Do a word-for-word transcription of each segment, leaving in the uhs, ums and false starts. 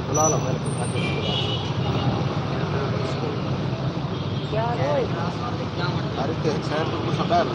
بلا لا، میں کیا؟ ارے تے ایک سائیڈ تو کچھ باہر۔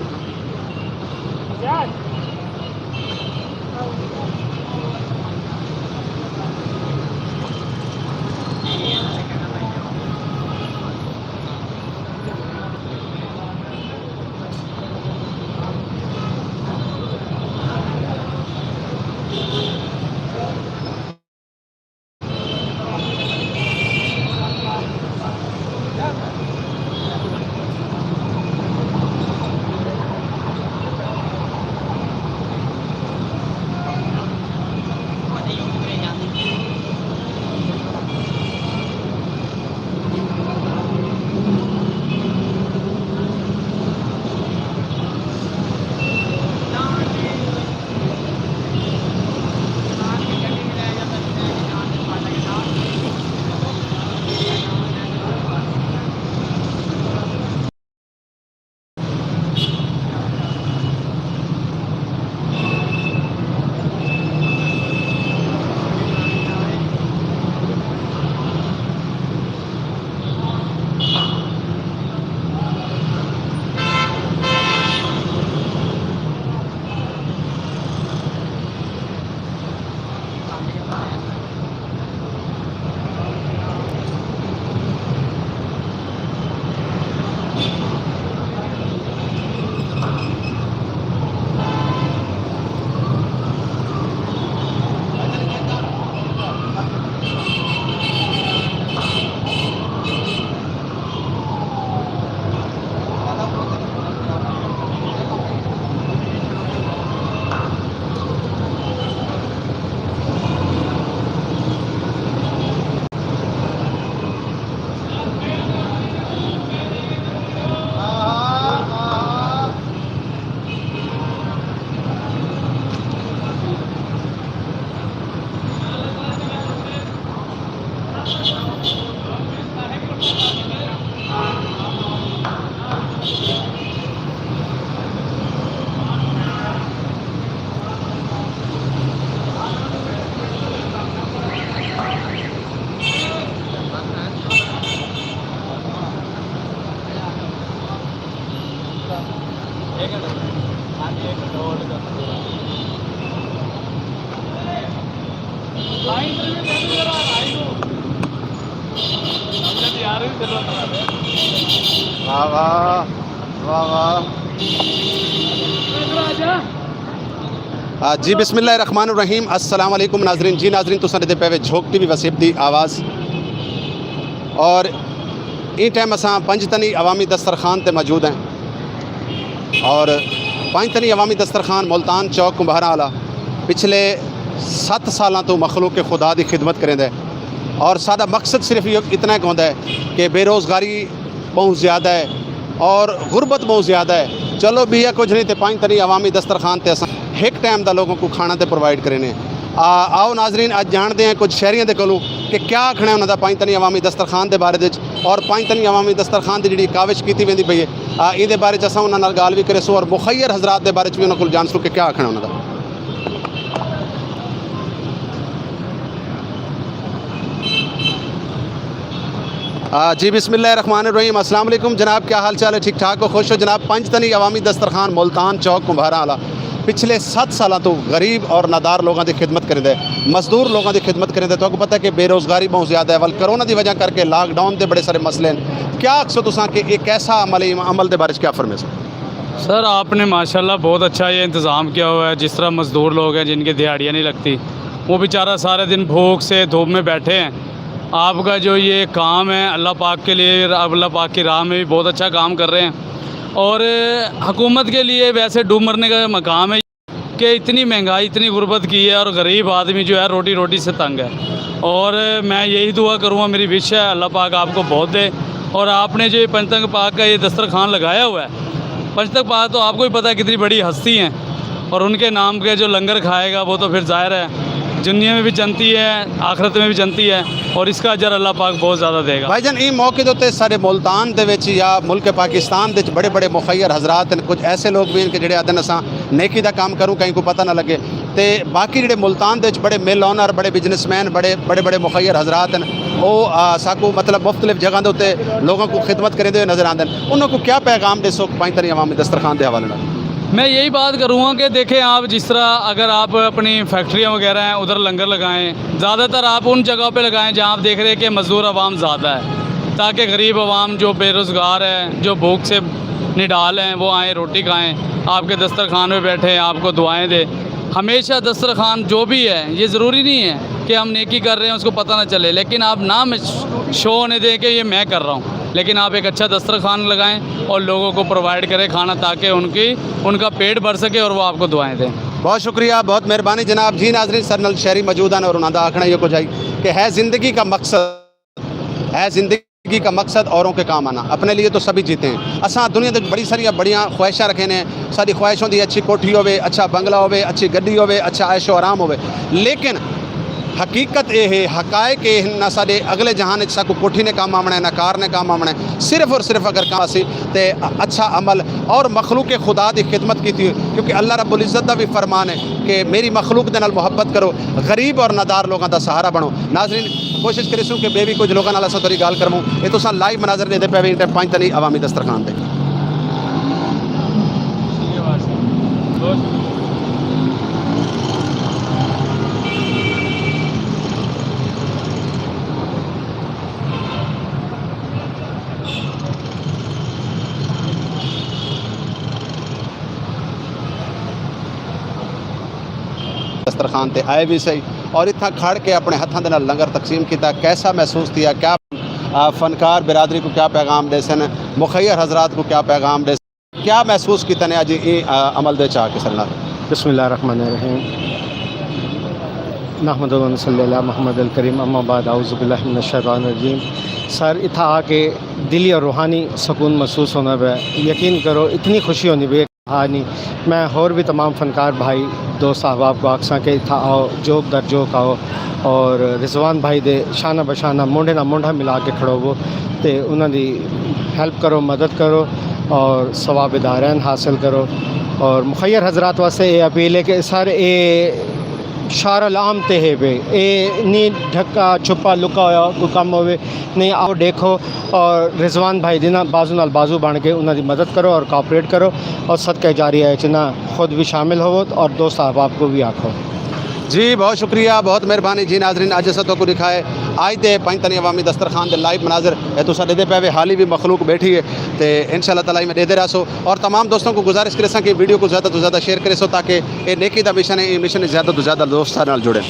واہ واہ، واہ واہ۔ آ، جی، بسم اللہ الرحمن الرحیم۔ السلام علیکم ناظرین۔ جی ناظرین، تساں ݙیہدے پئے وے جھوک ٹی وی وسیب دی آواز۔ اور ایں ٹائم اساں پنج تنی عوامی دسترخوان تے موجود ہیں۔ اور پنج تنی عوامی دسترخوان ملتان چوک کمبھارا والا پچھلے ست سالاں توں مخلوق خدا دی خدمت کریندا ہے۔ اور ساݙا مقصد صرف ایہو اتنا ہک ہوندا ہے کہ بے روزگاری ٻہوں زیادہ ہے اور غربت ٻہوں زیادہ ہے۔ چلو، ٻیا کجھ نہیں تے پنج تنی عوامی دسترخوان تے اساں ہک ٹائم دا لوگوں کوں کھانا تے پرووائیڈ کرینے۔ آ، آؤ ناظرین، اڄ ڄاݨدے ہیں کجھ شہریاں دے کولوں کہ کیا آکھݨا ہے انہاں دا پنج تنی عوامی دسترخوان دے بارے وچ، اور پنج تنی عوامی دسترخوان دی جڑی کاوش کیتی ویندی پئی ہے، آ، ایندے بارے چ اساں انہاں نال ڳالھ وی کریسوں اور مخیر حضرات دے بارے چ وی انہاں کول ڄاݨسوں کہ کیا آکھݨا انہاں دا۔ آ، جی، بسم اللہ الرحمن الرحیم۔ السلام علیکم جناب، کیا حال چال ہے؟ ٹھیک ٹھاک ہو؟ خوش ہو جناب؟ پنج تنی عوامی دسترخوان ملتان چوک کمبھارا والا۔ پچھلے ست سالاں توں غریب اور نادار لوگاں دی خدمت کریندے، مزدور لوگاں دی خدمت کریندے۔ تہاکوں پتہ ہے کہ بے روزگاری ٻہوں زیادہ ہے، ول کرونا دی وجہ کر کے لاک ڈاؤن دے بڑے سارے مسئلے ہن۔ کیا آکھسو تساں کہ اے کیسا عمل ہے، عمل دے بارے چ کیا فرمیسو؟ سر، آپ نے ماشاءاللہ بہت اچھا یہ انتظام کیا ہوا ہے۔ جس طرح مزدور لوگ ہیں جن کی دیہاڑیاں نہیں لگتی، وہ بیچارہ سارے دن بھوک سے دھوپ میں بیٹھے ہیں۔ آپ کا جو یہ کام ہے اللہ پاک کے لیے، اللہ پاک کی راہ میں بھی بہت اچھا کام کر رہے ہیں۔ اور حکومت کے لیے ویسے ڈوب مرنے کا مقام ہے کہ اتنی مہنگائی، اتنی غربت کی ہے اور غریب آدمی جو ہے روٹی روٹی سے تنگ ہے۔ اور میں یہی دعا کروں گا، میری وش ہے اللہ پاک آپ کو بہت دے۔ اور آپ نے جو یہ پنجتن پاک کا یہ دسترخوان لگایا ہوا ہے، پنجتن پاک تو آپ کو ہی پتہ ہے کتنی بڑی ہستی ہیں، اور ان کے نام کے جو لنگر کھائے گا وہ تو پھر ظاہر ہے دنیا میں بھی جنتی ہے، آخرت میں بھی جنتی ہے، اور اس کا اجر اللہ پاک بہت زیادہ دے گا۔ بھائی جان، ایں موقع دے اُتے ساݙے ملتان دے وچ یا ملک پاکستان دے وچ بڑے بڑے مخیر حضرات ہن، کجھ ایسے لوگ بھی ہن کہ جڑے آہدن اساں نیکی دا کم کروں، کہیں کوں پتہ نہ لڳے۔ تے باقی جڑے ملتان دے وچ بڑے مل اونر، بڑے بزنس مین، بڑے بڑے بڑے مخیر حضرات ہن، او آ، ساکوں مطلب مختلف جگہاں دے اُتے لوگاں کوں خدمت کریندے ہوئے نظر آندے ہن، انہاں کوں کیا پیغام ݙیسو پنجتن عوامی دسترخوان دے حوالے نال؟ میں یہی بات کروں گا کہ دیکھیں، آپ جس طرح اگر آپ اپنی فیکٹریاں وغیرہ ہیں ادھر لنگر لگائیں، زیادہ تر آپ ان جگہوں پہ لگائیں جہاں آپ دیکھ رہے ہیں کہ مزدور عوام زیادہ ہے، تاکہ غریب عوام جو بے روزگار ہے، جو بھوک سے نڈال ہیں، وہ آئیں روٹی کھائیں، آپ کے دسترخوان پہ بیٹھیں، آپ کو دعائیں دیں۔ ہمیشہ دسترخوان جو بھی ہے، یہ ضروری نہیں ہے کہ ہم نیکی کر رہے ہیں اس کو پتہ نہ چلے، لیکن آپ نام شو ہونے دیں کہ یہ میں کر رہا ہوں، لیکن آپ ایک اچھا دسترخوان لگائیں اور لوگوں کو پرووائیڈ کریں کھانا، تاکہ ان کی ان کا پیٹ بھر سکے اور وہ آپ کو دعائیں دیں۔ بہت شکریہ، بہت مہربانی جناب۔ جی ناظرین، ساݙے نال شہری موجود ہن اور انہاں دا آکھݨا ایہو کجھ ہئی کہ ہے زندگی کا مقصد، ہے زندگی کا مقصد اوروں کے کام آنا، اپنے لیے تو سبھی جیتے ہیں۔ اساں دنیا دے وچ بڑی ساریاں بڑیاں خواہشاں رکھیندے ہیں، ساݙی خواہش ہوندی ہے اچھی کوٹھی ہووے، اچھا بنگلہ ہووے، اچھی گݙی ہووے، اچھا عیش و آرام ہووے، لیکن حقیقت اے ہے، حقائق اے ہن، نہ ساݙے اڳلے جہان وچ ساکوں کوٹھی نے کم آوݨا ہے، نہ کار نے کم آوݨا ہے۔ صرف اور صرف اگر کم اسی تے اچھا عمل اور مخلوق خدا دی خدمت کیتی ہوئی، کیونکہ اللہ رب العزت دا بھی فرمان ہے کہ میری مخلوق دے نال محبت کرو، غریب اور نادار لوگاں دا سہارا بݨو۔ ناظرین، کوشش کریسوں کہ ٻئے وی کجھ لوکاں نال اساں تھوڑی ڳالھ کروں۔ اے تساں لائیو مناظر ݙیہدے پئے وے، ایں ٹائم پنجتن عوامی دسترخوان تے۔ دسترخوان تے آئے وی سہی اور اتھاں کھڑ کے اپݨے ہتھاں دے نال لنگر تقسیم کیتا۔ کیسا محسوس تھیا؟ کیا، آ، فنکار برادری کوں کیا پیغام ݙیسن؟ مخیر حضرات کوں کیا پیغام ݙیسن؟ کیا محسوس کیتا نے اڄ ایں، آ، عمل دے وچ آ کے ساݙے نال؟ بسم اللہ الرحمن الرحیم۔ نحمد و نصلی علی محمد الکریم، اما بعد، اعوذ باللہ من الشیطان الرجیم۔ سر، اتھاں آ کے دلی اور روحانی سکون محسوس ہوندا پیا۔ یقین کرو، اتنی خوشی ہوندی پئی ہے۔ ہاں نی، میں ہور وی تمام فنکار بھائی، دوست احباب کوں آکھساں کہ اتھاں آؤ، جوک در جوک آؤ، اور رضوان بھائی دے شانہ بہ شانہ، مونڈھے نال مونڈھا ملا کے کھڑوو تے انہاں دی ہیلپ کرو، مدد کرو اور ثواب دارین حاصل کرو۔ اور مخیر حضرات واسطے اے اپیل ہے کہ سر، اے شعار العام تے ہے پئے، اے نی ڈھکا چھپا لکا ہویا کوئی کم ہووے، نہیں، آؤ ݙیکھو اور رضوان بھائی دے نال بازو نال بازو بݨ کے انہاں دی مدد کرو اور کوآپریٹ کرو اور صدقہ جاریہ وچ نہ خود بھی شامل ہوو اور دوست احباب کوں بھی آکھو۔ جی، بہت شکریہ، بہت مہربانی۔ جی ناظرین، اڄ اساں تہاکوں ݙکھائے اڄ دے پنجتن عوامی دسترخوان دے لائیو مناظر۔ اے تساں ݙیہدے پئے وے، حالی بھی مخلوق بیٹھی ہے تے انشاءاللہ تعالیٰ ایویں ݙیہدے رہسو۔ اور تمام دوستاں کوں گزارش کریساں کہ ویڈیو کوں زیادہ توں زیادہ شیئر کریسو تاکہ اے نیکی دا مشن ہے، اے مشن زیادہ توں زیادہ دوستاں نال جڑے۔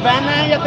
بہنا ہے یا